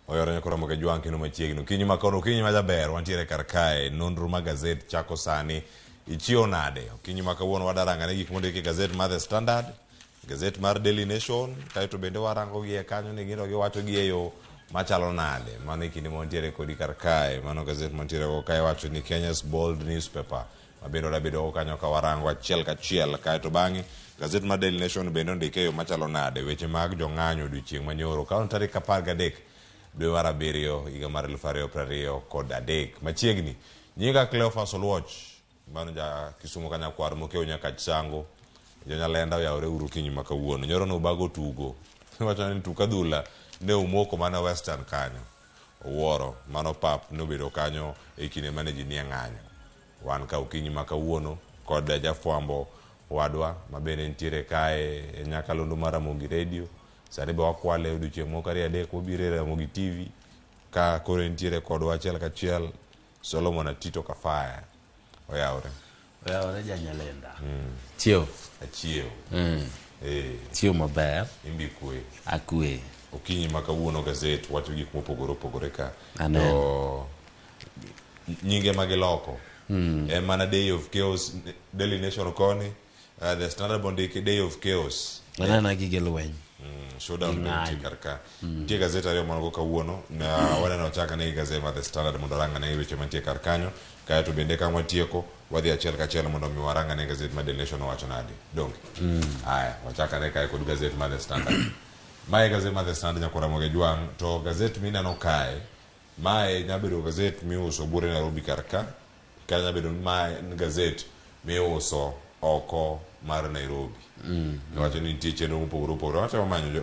Oyore nyakoro moke jwang' kendo machiegni. Okinyi ma kono, okinyi ma jaber, wantiere kar kae. Nonro ma gazet chako sani. Ichiewo nade? Okinyi ma kawuono wadaranga ne gik mondiki e gazet mar The Standard, gazet mar Daily Nation, kaeto bende warango gi e kanyo ni gin to giwacho gi e yo machalo nade. Mano e kinde ma wantiere kodi kar kae. Mano gazet mantiere go kae wacho ni Kenya's Bold Newspaper. Ma bende wadabedo go kanyo ka warango achiel kachiel. Kaeto bang'e, gazet mar Daily Nation bende ondike e yo machalo nade weche mag jong'anyo odiochieng' manyoro. Kawo tarik 13 dwe mar abiriyo higa mar 2023. Machiegni, nyinga Cleophas Oluoch, mano ja Kisumo Kanyakwar mokew Nyakach Sango. Jonyalenda oyawore uru kinyi ma kawuono. Nyoro nubago tugo. Iwacho ni tuk adhula ne umoko mana Western kanyo. Owuoro, mano pap nobedo kanyo e kinde mane ji nie ng'anyo. Wan ka okinyi ma kawuono kod jafwambo wadwa ma bende nitiere kae e nyakalondo mar Ramogi Radio. Sani be wakwale odiochieng' moko ariyo adek wabiro e Ramogi TV ka koro entiere kodwa achiel kachiel Solomon Atito Kafaya. Oyawre. Oyawore janyalenda. Chiew. Achiew. Eh, Chiew maber. imbi kwe. Akwe. Okinyi ma kawuono gazet wacho gik mopogore opogore ka. Aneno. To nyinge ma giloko. En mana Day of Chaos, Daily Nation koni, The Standard bondiki Day of Chaos. Anena gige lweny. Showdown be nitie kar ka. Nitie gazet ariyo man go kawuono. Na waneno wachak ane gi gazet mar The Standard mondo warang ane weche mantie kar kanyo. Kaeto bende ka watieko, wadhi achiel kachiel mondo mi warang ane gazet mar Daily Nation owacho nade. Donge? Aya, wachak ane kae kod gazet mar The Standard. Mae gazet mar The Standard nyakwa Ramogi Ajwang', to gazet mineno kae, mae nya bedo gazet miuso buore Nairobi kar ka, kata nya bedo ni mae en gazet miuso oko mar Nairobi. Niwacho ni nitie chenro mopogore opogore. Watemo manyo jo,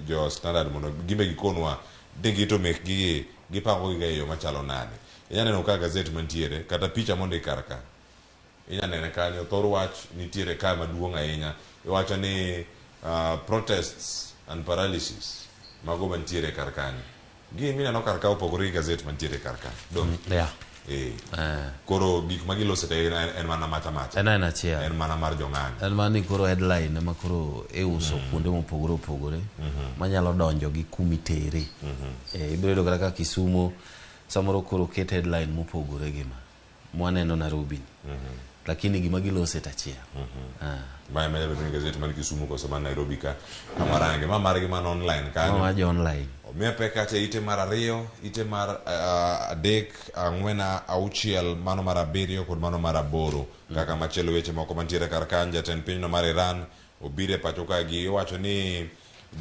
jo Standard mondo gimbe gikonwa ni gito mekgi gi gipango gi e yo machalo nade. Inya neno ka gazet mantiere kata picha mondik kar ka. Inya nene kanyo thor wach nitiere ka maduong' ahinya. Iwacho ni protests and paralysis mago mantiere kar kanyo. Gini mineno kar ka opogore gi gazet mantiere kar ka. Donge? Yeah. Eh. Koro gik ma gilose te en, en mana macha macha. En aina achiel. En mana mar jong'anyo. En mana ni koro headline ema koro iuso kuonde mopogore opogore manyalo donjo gi kumitere. Eh, ibiro yudo kata ka Kisumo samoro koro oket headline mopogore gi ma mwaneno Nairobi ni. Lakini gima gilose to achiel. Ah. Ma ema nyalo bedo ni gazet man Kisumu koso man Nairobi ka. Amarange ma margi man online kanyo. Ma jo online. Omiya pek kacha ite mar ariyo, ite mar adek, ang'wen, auchiel, mano mar abiriyo kod mano mar aboro. Kaka machielo weche moko mantiere kar kanyo, jatend pinyno mar Iran obiro e pacho ka gi iwacho ni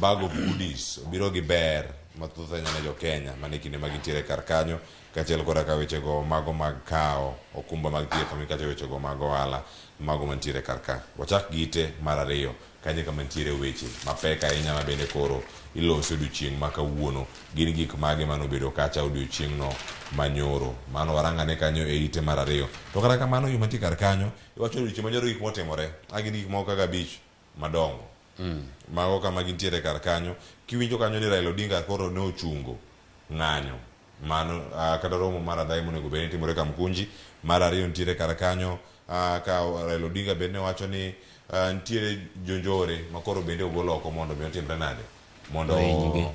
bag of goodies obiro gi ber mathoth ahinya ne jo Kenya mane kinde ma gintiere kar kanyo kaachiel koda ka wechego mago mag kawo okumba mag thieth omi kacha wechego mag ohala mago mantiere kar ka. Wachak gi ite mar ariyo kanyo kama nitiere weche mapek ahinya ma bende koro iloso odiochieng' ma kawuono. Gin gik mage mane obedo kacha odiochieng'no manyoro? Mano warang'ane kanyo e ite mar ariyo. To kata kamano yo mantie kar kanyo iwacho ni odiochieng' manyoro gik motimore a gin gik moko kaka abich madongo. Mago kama gintiere kar kanyo. Kiwinjo kanyo ni Raila Odinga koro ne ochungo ng'anyo mano kata romo mar adhaye monego bed ni timore Kamkunji. Mar ariyo nitiere kar kanyo ka Raila Odinga bende ne wacho ni nitiere jonjore ma koro bende ogol oko mondo mi otimre nade mondo Ohinygi.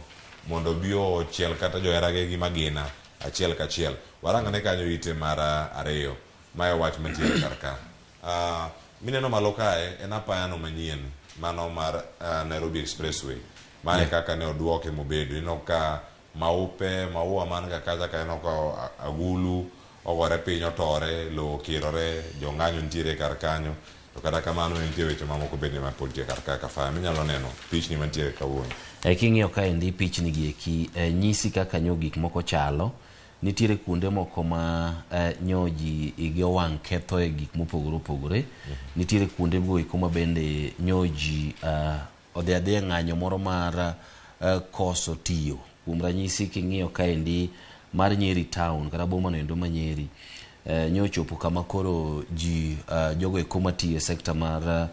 mondo obi ochiel kata joherage gi magina achiel kachiel. Warang'ne kanyo ite mar ariyo. Mae wach mantiere kar ka. Mineno malo kae en apayano manyien mano mar Nairobi Expressway. Mae kaka ne oduoke mobedo. Ineno ka maupe, maua man ga kacha ka ineno ka agulu ogore piny otore, lowo okirore, jong'anyo nitiere kar kanyo. To kata kamano nitie weche mamoko bende ma pod nitie kar ka kafaya minyalo neno pichni mantiere kawuono. E, king'iyo kaendi pichni gi eki e, nyisi kaka nyo gik moko chalo. Nitiere kuonde moko ma eh, nyo ji igi owang' kethoe gik mopogore opogore. Nitiere kuonde go eko ma bende nyo ji eh, odhi adhiya e ng'anyo moro mar eh, koso tiyo. Kuom ranyisi king'iyo kaendi mar Nyeri town kata boma no endo ma Nyeri eh, nyo ochopo kama koro ji eh, jogo eko matiyo e sekta mar eh,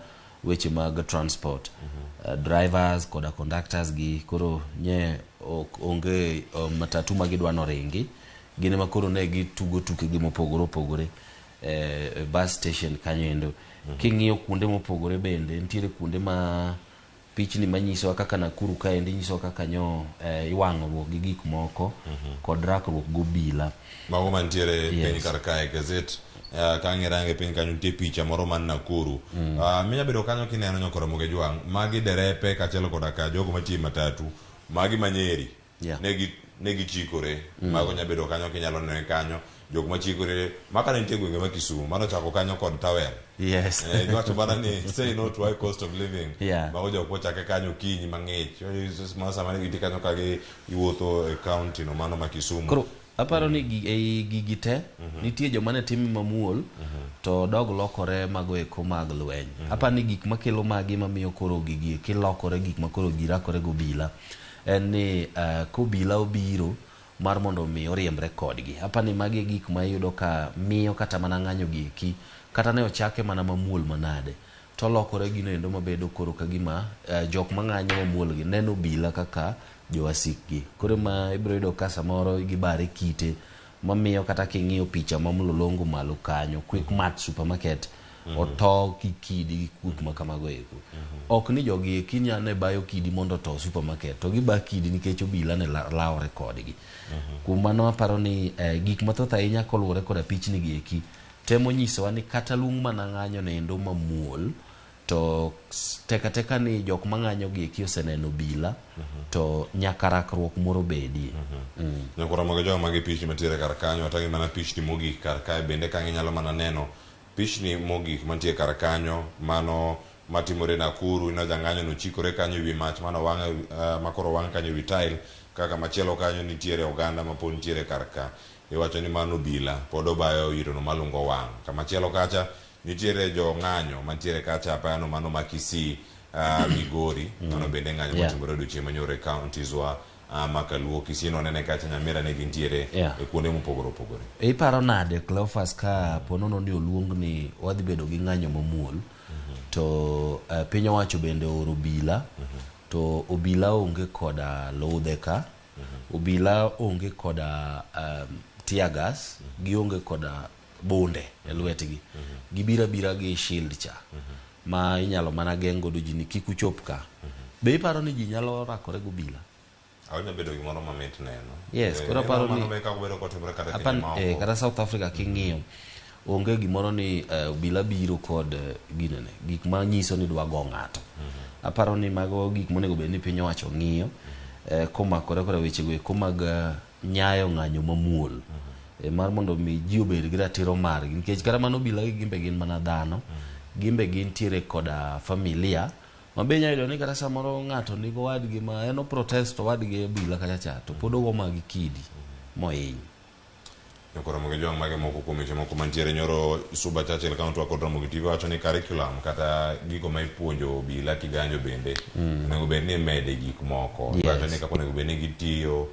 weche mag transport drivers koda conductors gi koro nye ok onge matatu ma gidwa noringi gin ema koro ne gitugo tukegi mopogore opogore e bus station kanyo endo. King'iyo kuonde mopogore bende nitiere kuonde ma Pichni manyisowa kaka Nakuru kaendi nyisowa kaka nyo iwang'ruok gi gik moko kod rakruok gobila. Mago mantiere piny kar kae gazet ka ang'irange piny kanyo nitie picha moro man Nakuru. Minya bedo kanyo kineno nyokoro Ramogi Jwang', magi derepe kaachiel koda ka jogo matiyo e matatu, magi manyeri. Ne gichikore. Mago nya bedo kanyo kinyalo nene kanyo. Jok machikore, maka ne nitie gwenge ma Kisumu, mano chako kanyo kod tawel. Giwacho mana ni say no to high cost of living. Mago jok mochake kanyo okinyi mang'ich. Mano sama ne gintie kanyo ka giwuotho e county no mano ma Kisumu. Koro aparo ni ei gigi te nitie joma ne time mamuol to dog lokore mago eko mag lweny. Aparo ni gik makelo magi mamiyo koro gigi eki lokore gik ma koro ji rakore gobila en ni kobila obiro mar mondo mi oriembre kodgi. Aparo ni magi e gik ma iyudo ka miyo kata mana ng'anyo gi eki kata ne ochake mana mamuol manade to lokore gino endo mabedo koro ka gima jok mang'anyo mamuol gi neno obila kaka jowasikgi. Koro ma ibiro yudo ka samoro gibare kite mamiyo kata king'iyo picha ma mlolongo malo kanyo Quick Mart supermarket oto gi kidi gi gik ma kamago eko. Ok ni jogi eki ne bayo kidi mondo oto supermarket to giba kidi nikech obila ne lawore kodgi. Kuom mano aparo ni gik mathoth ahinya koluwore koda pichni gi eki temo nyisowa ni kata lung mana ng'anyo nendo mamuol to teka teka ni jok mang'anyo gi eki oseneno obila to nyaka rakruok moro bedie. Nyakoro Ramogi Jwang' magi pichni mantiere kar kanyo, atang'i mana pichni mogik kar kae bende ka inyalo mana neno pichni mogik mantie kar kanyo mano matimore Nakuru. Ineno jang'anyo no chikore kanyo ewi mach mano wang' makoro wang' kanyo ewi tile kaka machielo kanyo nitiere oganda mapod nitiere kar ka. Iwacho ni mano obila pod obayo iro no malungo wang'. Kamachielo kacha nitiere jo ng'anyo mantiere kacha apayano mano ma Kisii, Migori, mano bende ng'anyo matimore odiochieng' manyoro e counties wa makaluo. Kisii no nene kacha Nyamira ne gintiere e kuonde mopogore opogore. Iparo nade Cleophas ka ponono ni oluong ni wadhi bedo gi ng'anyo mamuol to piny owacho bende ooro obila to obila onge koda ludhe ka, obila onge koda tear gas, gionge koda bunde e lwetgi, gibiro abira gi shield cha ma inyalo mana geng' godo ji ni kik uchop ka. Be iparo ni ji nyalo rakore gobila? Awinjo bedo gimoro mamit neno. Yes, koro aparo ni mano be kaka obedo kotimore kata pinje maoko. Kata South Africa king'iyo onge gimoro ni obila biro kod ginene gik ma nyiso ni dwa go ng'ato. Aparo ni mago gik monego bed ni piny owacho ng'iyo komakore koda wechego eko mag nyayo ng'anyo mamuol mar mondo mi ji obed gi ratiro margi nikech kata mano obila gi gimbe gin mana dhano, gimbe gintiere koda familia ma be inyalo yudo ni kata samoro ng'ato nigi owadgi ma en o protest owadgi obila kacha cha to pod ogo mana gi kidi mohiny. Nyakoro Ramogi Jwang' mage moko kuom weche moko mantiere nyoro Suba Churchill County wa kod Ramogi TV wacho ni curriculum kata gigo ma ipuonjo obila kiganjo bende onego bed ni imede gik moko. Wacho ni kaka onego bed ni gitiyo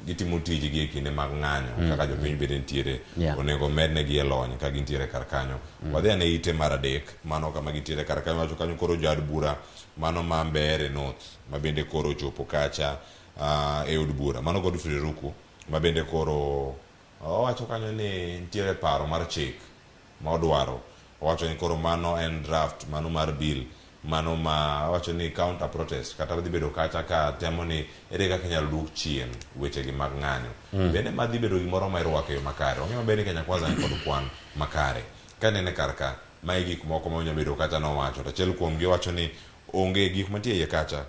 gitimo tijgi e kinde mag ng'anyo kaka jopiny bende nitiere onego mednegi e lony ka gintiere kar kanyo. Wadhi ane ite mar adek mano kama gintiere kar kanyo wacho kanyo koro jaod bura mano ma Mbeere North ma bende koro ochopo kacha e od bura mano Godfrey Ruku ma bende koro owacho kanyo ni nitiere paro mar chik ma odwaro. Owacho ni koro mano en draft mano mar bill mano ma owacho ni counter protest kata dhi bedo kacha ka temo ni ere kaka inyalo duok chien weche gi mag ng'anyo. Bende ma dhi bedo gimoro ma irwako e yo makare. Wang'eyo maber ni Kenya Kwanza ni kod kwan makare. Ka nene kar ka, mae gik moko ma onya bedo kacha nowacho. To achiel kuom gi wacho ni onge gik mantie iye kacha.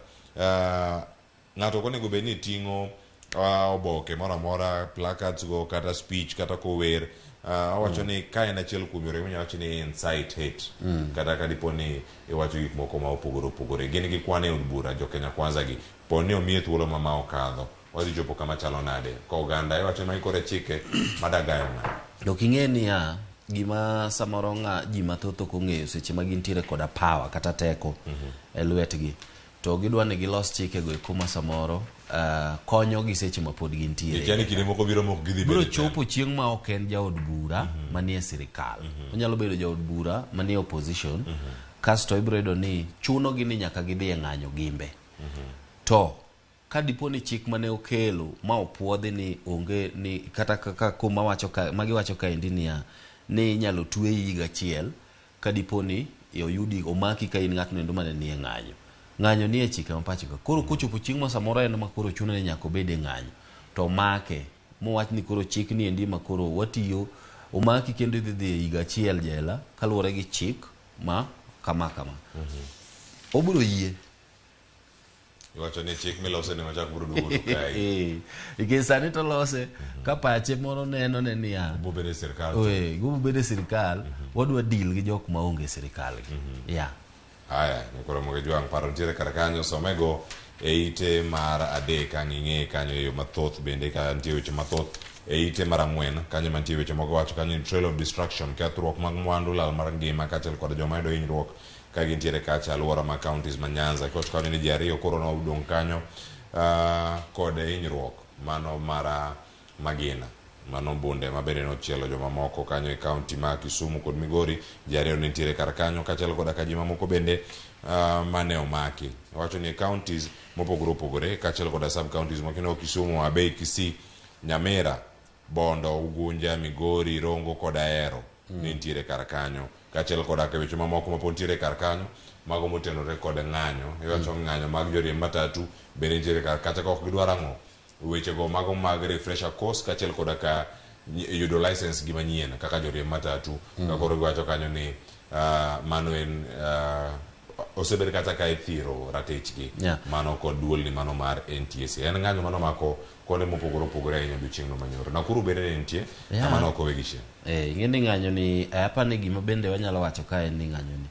Ng'ato ok onego bed ni ting'o oboke moro amora, placards go, kata speech, kata kower. Owacho ni ka en achiel kuom yore minyalo wacho ni incite hate. Kata ka dipo ni iwacho gik moko ma opogore opogore. Gin gi kwan e od bura jo Kenya Kwanza gi. Po ni omiye thuolo ma ma okadho, wadhi chopo kama chalo nade? Ka oganda iwacho ni magi koro e chike madagayo ng'ato. Ok ing'e niya, gima samoro ng'a ji mathoth ok ong'eyo seche ma gintiere koda power kata teko e lwetgi to gidwa ni gilos chikego eko ma samoro konyogi seche ma pod gintiere. Ikia ni kinde moko biro mok gidhi Biro bedo e telo. chopo chieng' ma ok en jaod bura manie sirikal. Onyalo bedo jaod bura manie opposition, kasto ibiro yudo ni chunogi ni nyaka gidhi e ng'anyo gimbe. To ka dipo ni chik mane okelo ma opuodhi ni onge ni kata kaka kuma wacho ka magiwacho kaendi niya ni inyalo tweyi higa achiel ka dipo ni oyudi omaki ka in ng'atno endo mane nie ng'anyo. Ng'anyo nie chike ma pacho ka. Koro kochopo chieng' ma samoro en ma koro chuno ni nyaka obed e ng'anyo, to omake mowach ni koro chik ni endi ma koro watiyo, omaki kendo idhi dhi e higa achiel jela kaluwore gi chik ma kama kama. Obiro yie. Iwacho ni chik milose ni machak biro duogo to kae. Nikech sani to lose ka pache moro neno ne niya Obiro bedo e sirkal. Oe, gobiro bedo e sirkal, wadwa deal gi jok maonge e sirkal gi. Yeah. Haya, nyakoro moge jwang' paro nitiere kar kanyo somego e ite mar adek ang' ing'e kanyo e yo mathoth bende ka nitie weche mathoth e ite mar ang'wen kanyo mantie weche moko wacho kanyo ni trail of destruction kethruok mag mwandu lal mar ngima kaachiel kod joma yudo hinyruok ka gintiere kacha alwora ma counties ma Nyanza kiwacho kanyo ni ji ariyo koro nodong' kanyo kod hinyruok mano mar magina mano bunde ma bende nochielo jomamoko kanyo e county ma Kisumu kod Migori ji ariyo ne nitiere kar kanyo kaachiel koda ka ji mamoko bende mane omaki wacho ni e counties mopogore opogore kaachiel koda sub counties moko Kisumu, Abei, Kisii, Nyamira, Bondo, Ugunja, Migori, Rongo kod Ahero ne nitiere kar kanyo kaachiel koda ka weche mamoko mapod nitiere kar kanyo mago motenore kod ng'anyo iwacho ng'anyo mag joriemb matatu bende nitiere kar kata ka ok gidwar ang'o wechego mago mag refresher course kaachiel koda ka yudo license gi manyien kaka joriemb matatu ka koro giwacho kanyo ni mano en osebed kata ka ithiro ratichgi mano kod duolni mano mar NTSA en ng'anyo mano mako kuonde mopogore opogore ahinya odiochieng'no manyoro Nakuru bende ne nitie kama ne ok owegi chien. Ing'e ni ng'anyo ni apa ni gima bende wanyalo wacho ka en ni ng'anyo ni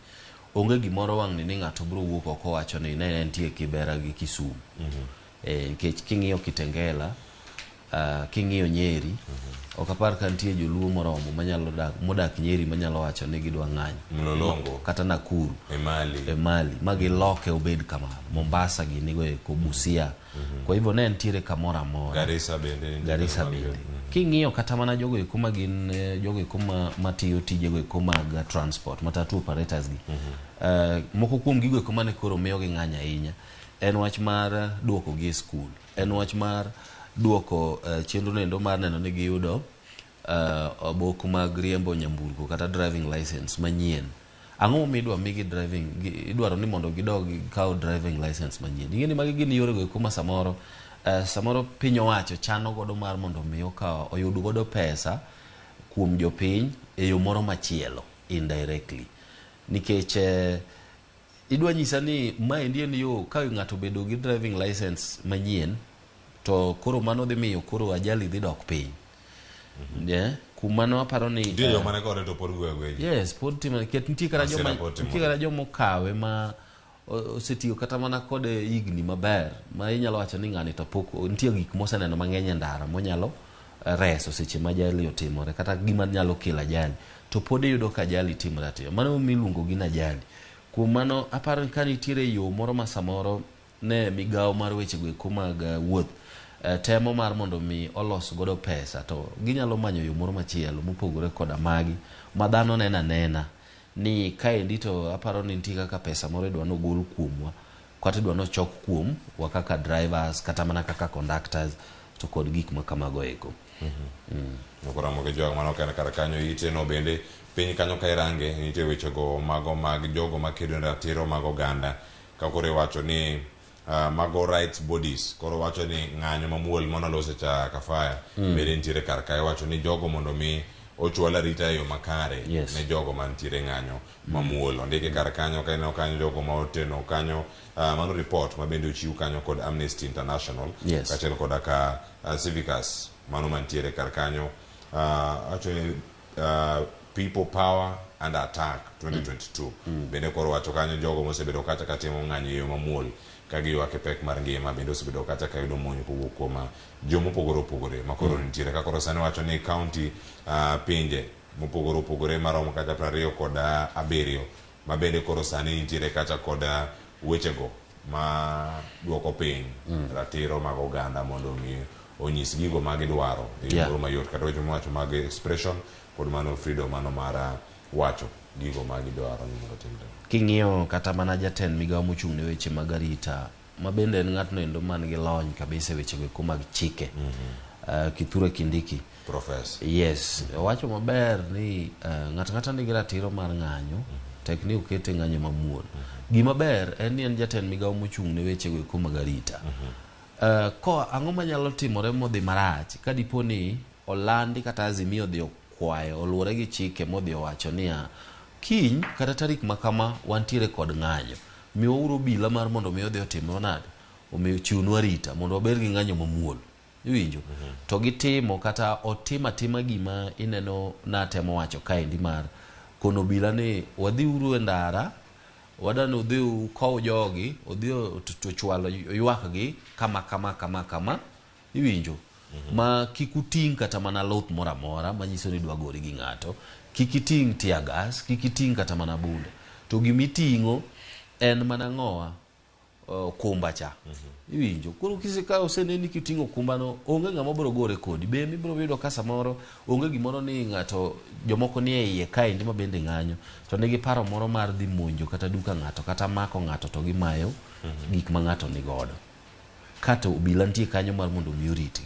onge gimoro wang' ni ng'ato biro wuok oko wacho ni ne entie Kibera gi Kisumu. Nikech king'iyo Kitengela, king'iyo Nyeri, ok apar ka nitie joluo moromo manyalo dak modak Nyeri manyalo wacho ni gidwa ng'anyo. Mlolongo. Kata Nakuru. Emali. Emali. Ma giloke obed kamano. Mombasa gini go eko, Busia. Kwa hivyo ne nitiere kamoro amora. Garissa bende. Garissa bende. King'iyo kata mana jogo eko ma gin jogo eko matiyo tijego eko mag transport, matatu operators gi. Moko kuom gigo eko mane koro miyo gi ng'anyo ahinya en wach mar duoko gi e skul. En wach mar duoko chenro nendo mar neno ni giyudo obok mag riembo nyamburko kata driving license manyien. Ang'o momiyo idwa migi driving, idwaro ni mondo gidog gikaw driving license manyien? Ing'e ni magi gin yorego eko ma samoro samoro piny owacho chano godo mar mondo mi okaw oyud godo pesa kuom jopiny e yo moro machielo indirectly. Nikech idwa nyisa ni maendi en yo ka ng'ato obedo gi driving license manyien to koro mano dhi miyo koro ajali dhi dok piny. Yeah. Kuom mano aparo ni Nitie joma ne kode to pod goyo agoya ji. Yes, pod timo nikech nitie kata joma Masira pod timore. nitie kata joma okawe ma osetiyo kata mana kode higni maber ma inyalo wacho ni ng'ani to pok nitie gik moseneno mang'eny e ndara monyalo reso seche ma ajali otimore kata gima nyalo kelo ajali to pod iyudo ka ajali timore atima. Mano emomiyo iluongo gi ni ajali. Kuom mano aparo ni ka nitiere yo moro ma samoro ne migawo mar wechego eko mag wuoth temo mar mondo mi olos godo pesa to ginyalo manyo yo moro machielo mopogore koda magi ma dhano neno anena ni kaendi to aparo ni nitie kaka pesa moro idwa nogol kuomwa kata idwa nochok kuom wa kaka drivers kata mana kaka conductors to kod gik ma kamago eko. Nokoromo gi jwang' mano ok en kar kanyo ite no bende piny kanyo ka irange nitie wechego mago mag jogo makedo ne ratiro mag oganda ka koro iwacho ni mago rights bodies koro wacho ni ng'anyo mamuol manolose cha Kafaya bende nitiere kar ka iwacho ni jogo mondo mi ochwal arita e yo makare ne jogo mantiere ng'anyo mamuol ondike kar kanyo ka ineno kanyo jogo ma oteno kanyo mano report ma bende ochiw kanyo kod Amnesty International kaachiel koda ka Civicus mano mantiere kar kanyo wacho ni People Power Under Attack 2022 bende koro wacho kanyo jogo mosebedo kacha ka timo ng'anyo e yo mamuol ka giywak e pek mar ngima bende osebedo kacha ka yudo monj kowuok kuom jomopogore opogore ma koro nitiere ka koro sani wacho ni county pinje mopogore opogore maromo kata 27 ma bende koro sani nitiere kacha kod wechego ma duoko piny ratiro mag oganda mondo mi onyis gigo ma gidwaro e yo moro mayot kata weche miwacho mag expression kod mano freedom mano mar wacho gigo ma gidwaro ni mondo otimre. King'iyo kata mana jatend migawo mochung' ne weche mag arita ma bende en ng'atno endo man gi lony kabisa e wechego eko mag chike Kithure Kindiki. Professor. Yes, owacho maber ni ng'ato ang'ata nigi ratiro mar ng'anyo. Tek ni okete ng'anyo mamuol. Gima ber en ni en jatend migawo mochung' ne wechego eko mag arita. Ko ang'o manyalo timore modhi marach ka dipo ni olandi kata Azimio odhi okwayo oluwore gi chike modhi owacho niya kiny kata tarik ma kama wantiere kod ng'anyo miwauru obila mar mondo mi odhi otimnwa nade omiyo chiwnwa arita mondo wabed gi ng'anyo mamuol iwinjo to gitimo kata otim atima gima ineno natemo wacho kaendi mar kono obila ni wadhiuru e ndara wadani udhi ukow jogi odhi to chwalo ywakgi kama kama kama kama iwinjo ma kik uting' kata mana luth moro amora manyiso ni idwa gori gi ng'ato kik iting' tear gas kik iting' kata mana bunde to gimiting'o en mana ng'owa okumba cha iwinjo koro kise ka oseneni kiting'o okumbano onge ng'ama biro gore kodi be mibiro yudo ka samoro onge gimoro ni ng'ato jomoko ni e iye kaendi ma bende ng'anyo to nigi paro moro mar dhi monjo kata duka ng'ato kata mako ng'ato to gimayo gik ma ng'ato ni godo kato obila nitie kanyo mar mondo mi oritgi.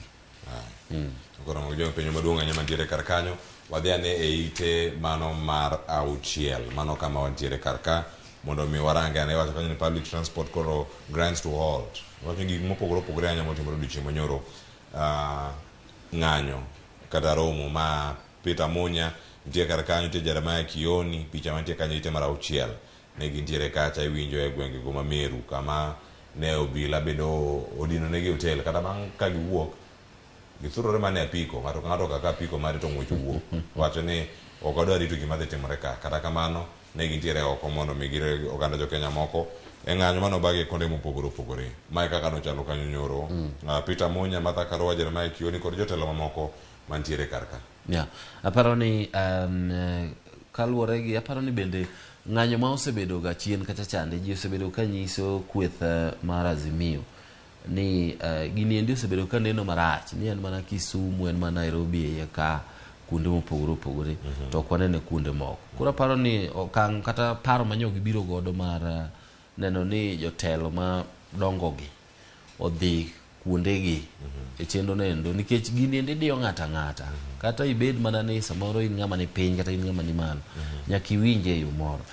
Koro mondo penjo maduong' ahinya mantiere kar kanyo, wadhi ane e ite mano mar auchiel, mano kama wantiere kar ka, mondo mi warange ane wacho kanyo ni public transport koro grinds to halt. Wacho ni gik mopogore opogore ahinya motimore odiochieng' manyoro, ng'anyo kata romo ma Peter Munya nitie kar kanyo, nitie Jeremiah Kioni, picha mantie kanyo ite mar auchiel. Ne gintiere kacha iwinjo e gwenge go ma Meru kama ne obila bende odino negi hotel kata bang' ka giwuok githurore mana e apiko ng'ato ka ng'ato okaka apiko mare to ng'wech owuok wacho ni ok wadwa rito gima dhi timore ka kata kamano ne gintiere oko mondo mi gire oganda jo Kenya moko e ng'anyo mane obagi e konde mopogore opogore mae kaka nochalo kanyo nyoro Peter Munya, Martha Karua, Jeremiah Kioni kod jotelo mamoko mantiere kar ka. Yeah. Aparo ni kaluwore gi aparo ni bende ng'anyo ma osebedo ga chien kacha chande ji osebedo ka nyiso kweth mar Azimio ni gini endi osebedo ka neno marach ni en mana Kisumu en mana Nairobi e iye ka kuonde mopogore opogore to ok wanene kuonde moko. Koro aparo ni okang' kata paro ma nyo gibiro godo mar neno ni jotelo madongo gi odhi kuondegi e chenro nendo nikech gini endi diyo ng'ato ang'ata kata ibed mana ni samoro in ng'ama ni piny kata in ng'ama ni malo nyaka iwinje e yo moro.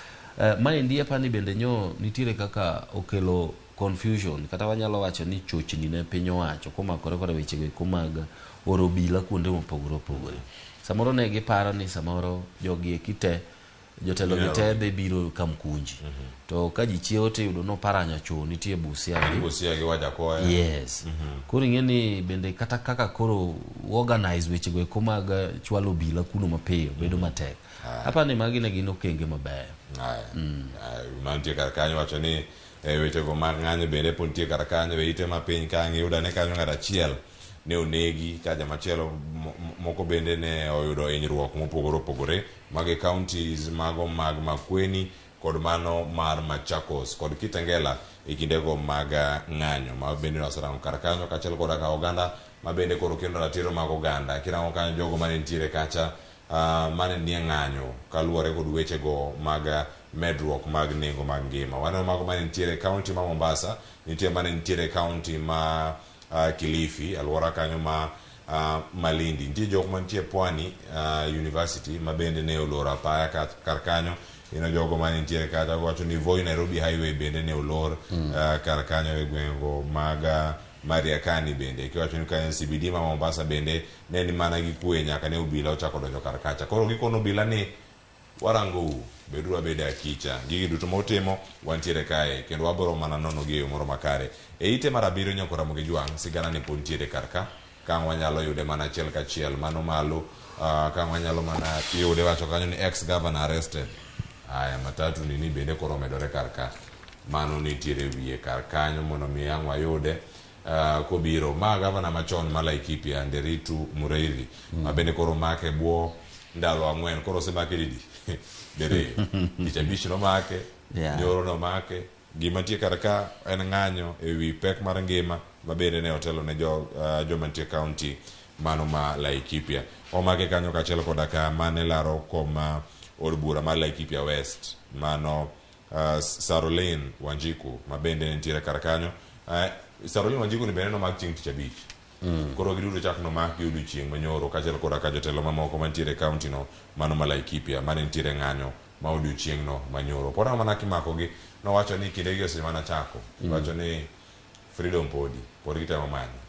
Maendi apani bende nyo nitiere kaka okelo confusion kata wanyalo wacho ni chochni ne piny owacho komakore koda wechego eko mag oro obila kuonde mopogore opogore. Samoro ne giparo ni samoro jogi eki te jotelo gi te dhi biro Kamkunji to ka ji chiewo tiyudo no Paranya cho nitie Busia gi Busia gi Wajakoya. Yes. Koro ing'e ni bende kata kaka koro organize wechego eko mag chwalo obila kuno mapiyo bedo matek. Aparo ni magi ne gin okenge mabeyo. Mantie kar kanyo wacho ni wechego mag ng'anyo bende pod nitie kar kanyo e ite mapiny ka ang' iyudo ane kanyo ng'at achiel ne onegi ka jamachielo moko bende ne oyudo hinyruok mopogore opogore mag counties mago mag Makueni kod mano mar Machakos kod Kitengela e kindego mag ng'anyo ma bende waserango kar kanyo kaachiel koda ka oganda ma bende koro kendo ratiro mag oganda kirango kanyo jogo mane nitiere kacha mane nie ng'anyo kaluwore kod wechego mag medruok mag nengo mag ngima. Waneno mago mane nitiere e county ma Mombasa, nitie mane nitiere e county ma Kilifi, alwora kanyo ma Malindi. Nitie jok mantie Pwani University ma bende ne oloro apaya kar kanyo. Ino jogo mane nitiere kacha wacho ni Voi Nairobi Highway bende ne olor kar kanyo e gwengego mag Mariakani bende. Kiwacho ni kanyo CBD ma Mombasa bende ne ni mana gi kwe nyaka ne obila ochako donjo kar kacha. Koro gikono obila ni warangou, beduru abeda akicha. Gigi duto ma utimo wantiere kae kendo wabiro mana nono gi e yo moro makare. E ite mar abiriyo nyaka Ramogi Jwang' sigana ni pod nitiere kar ka. Ka ang' wanyalo yude mana achiel kachiel mano malo ka ang' wanyalo mana yude wacho kanyo ni ex governor arrested. Aya matatu ni bende koro omedore kar ka. Mano nitiere wiye kar kanyo mondo mi ang' wayude kobiro. Ma gavana machon ma Laikipia Nderitu Mureithi ma bende koro omake bwo ndalo ang'wen koro osemake didi diriyo. Tich abich nomake, nyoro nomake. Gima nitie kar ka en ng'anyo e wi pek mar ngima ma bende ne otelo ne joma nitie county mano ma Laikipia. Omake kanyo kaachiel koda ka mane laro kom ma od bura mar Laikipia West mano Caroline Wanjiku ma bende nitiere kar kanyo. Caroline Wanjiku ni bende nomak chieng' tich abich. Koro giduto chak nomak gi odiochieng' manyoro kaachiel koda ka jotelo mamoko mantiere e county no mano ma Laikipia mane nitiere ng'anyo ma odiochieng'no manyoro. Pod mana kimakogi, nowacho ni kindegi ose mana chako. Iwacho ni freedom podi, pod gitemo manyo.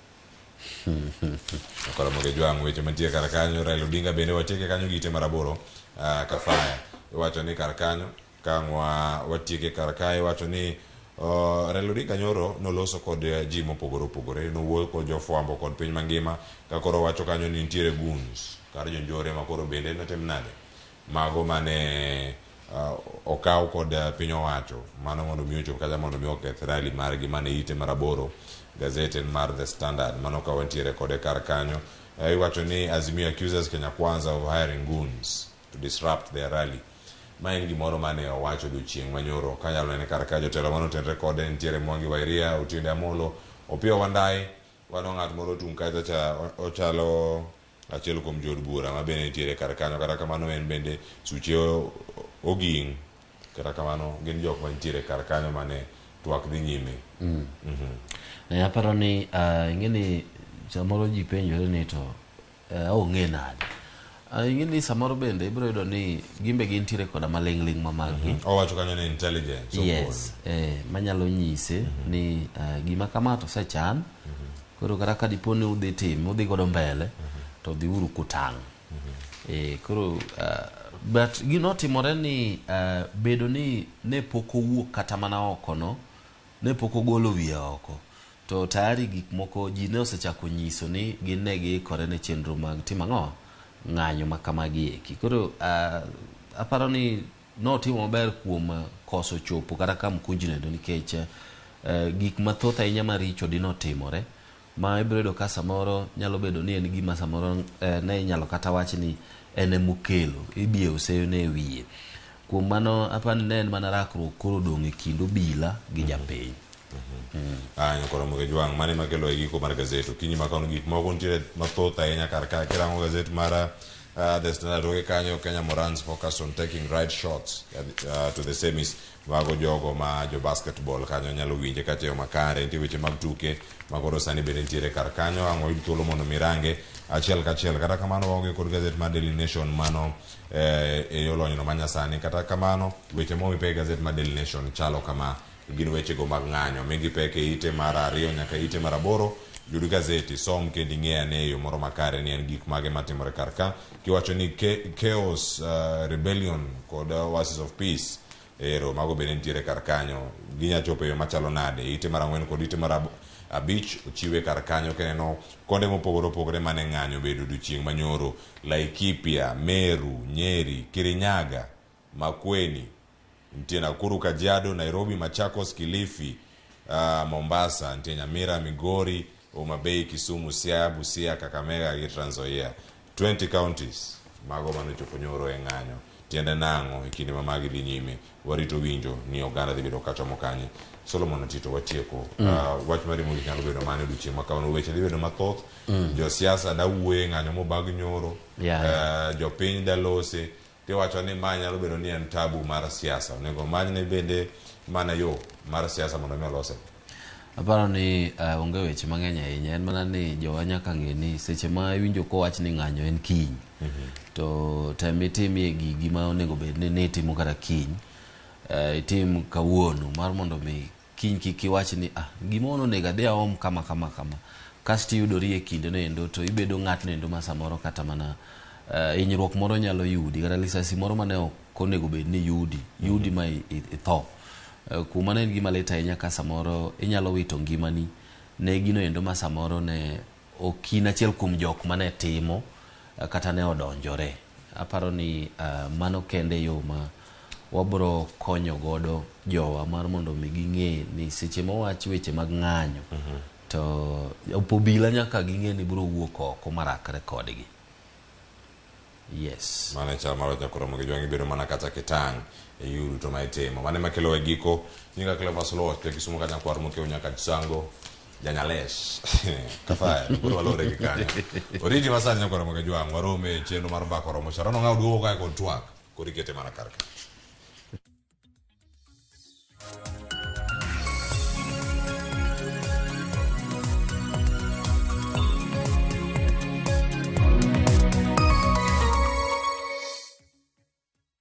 Koro moge jwang' weche mantie kar kanyo. Raila Odinga bende watieke kanyo gi ite mar aboro Kafaya. Iwacho ni kar kanyo ka ang' watieke kar kae iwacho ni Raila Odinga nyoro noloso kod ji mopogore opogore, nowuoyo kod jofwambo kod piny mangima ka koro wacho kanyo ni nitiere goons kar jonjore ma koro bende notim nade mago mane okaw kod piny owacho mano mondo mi ochop kacha mondo mi oketh rally margi mane ite mar aboro gazet en mar The Standard mano ka wantiere kode kar kanyo. Iwacho ni Azimio accuses Kenya Kwanza of hiring goons to disrupt their rally. Ma en gimoro mane owacho odiochieng' manyoro. Kanyalo nene kar ka jotelo mane otenre kode nitiere Mwangi wa Iria, Otiende Amolo, Opiyo Wandayi, wano ng'at moro otung' kacha cha ochalo achiel kuom jood bura ma bende nitiere kar kanyo. Kata kamano en bende suche oging'. Kata kamano gin jok mantiere kar kanyo mane twak dhi nyime. Aparo ni ing'e ni samoro ji penjore ni to ong'e nade. Ing'e ni samoro bende ibiro yudo ni gimbe gintiere koda maling'ling' ma maggi. Owacho kanyo ni intelligence. Yes, manyalo nyise ni gima kama to osechan. Koro kata ka dipo ni udhi time, udhi godo mbele, to dhiuru kutang'. Koro but ginotimore ni bedo ni ne pok owuok kata mana oko no, ne pok ogolo wiye oko. To tayari gik moko ji ne osechako nyiso ni gin ne giikore ne chenro mag timo ang'o? Ng'anyo ma kamagi eki. Koro aparo ni notimo maber kuom koso chopo kata ka Mkunji nendo nikech gik mathoth ahinya maricho dinotimore ma ibiro yudo ka samoro nyalo bedo ni en gima samoro ne inyalo kata wach ni en emokelo ibiewo seyo ne e wiye. Kuom mano aparo ni ne en mana rakruok koro odong' e kind obila gi japiny. Koro moge jwang' mane makelo e giko mar gazet okinyi ma kawuono gik moko nitiere mathoth ahinya kar ka kirango gazet mar The Standard oke kanyo Kenya Morans focus on taking right shots to the semis mago jogo ma jo basketball kanyo nyalo winje kacha yo makare nitie weche mag tuke ma koro sani bende nitiere kar kanyo ang' wayud thuolo mondo mirange achiel kachiel kata kamano waonge kod gazet mar Daily Nation mano e yo lonyno manyasani kata kamano weche momi pek gazet mar Daily Nation chalo kama gin wechego mag ng'anyo migi pek e ite mar 2 nyaka ite mar 8 yud gazeti som kendo ing'e ane e yo moro makare ni en gik mage matimore kar ka kiwacho ni chaos rebellion kod oasis of peace ero mago bende nitiere kar kanyo ginya chopo e yo machalo nade ite mar 4 kod ite mar 5 ochiwe kar kanyo kineno konde mopogore opogore mane ng'anyo bedo odiochieng' manyoro Laikipia, Meru, Nyeri, Kirinyaga, Makueni nitie Nakuru, Kajiado, Nairobi, Machakos, Kilifi, Mombasa, nitie Nyamira, Migori, Homa Bay, Kisumu, Siaya, Busia, Kakamega gi Trans Nzoia. 20 counties mago manochopo nyoro e ng'anyo. Tiende nang'o e kinde ma magi dhi nyime? Warito winjo ni oganda dhi bedo kachomo kanye. Solomon Otito watieko. Wach mari mogik nyalo bedo mane odiochieng' ma kawuono? Weche dhi bedo mathoth. Josiasa da wuoye ng'anyo mobag nyoro. Jopiny da lose. Tiwacho ni ma nyalo bedo ni en tabu mar siasa. Onego manyne bende mana yo mar siasa mondo mi olose. Aparo ni onge weche mang'eny ahinya, en mana ni jowa nyaka ng'e ni seche ma iwinjo kowach ni ng'anyo en kiny, to tem itimie gigi ma onego bed ni nitimo kata kiny, itim kawuono mar mondo mi kiny kik iwach ni gima onego adhi aom kama kama kama, kasto iyudori e kinde no endo to ibedo ng'atno endo ma samoro kata mana hinyruok moro nyalo yudi kata lisasi moro mane ok onego bed ni yudi ma itho. Kuom mano en gima lit ahinya ka samoro inyalo wito ngimani ne gino endo ma samoro ne ok in achiel kuom jok mane timo kata ne odonjore. Aparo ni mano kende yo ma wabro konyo godo jowa mar mondo mi ging'e ni seche mowach weche mag ng'anyo to obila nyaka ging'e ni biro wuok oko marakre kodgi. Yes. Mano e chal mar wach nyakoro mogi jwang' ibedo mana kata kitang' e yuru to ma itimo. Mano ema kelo e giko. Nyinga Cleophas Oluoch, ja Kisumu ka nyakwar mokew nyaka Chisango, Janyales. Kafaya, koro walore gi kanyo. Oriti masani nyakoro mogi jwang' warome e chenro mar mbaka oromo. Sharon Ong'aw duogo kae kod twak. Koro ikete mana kar ka.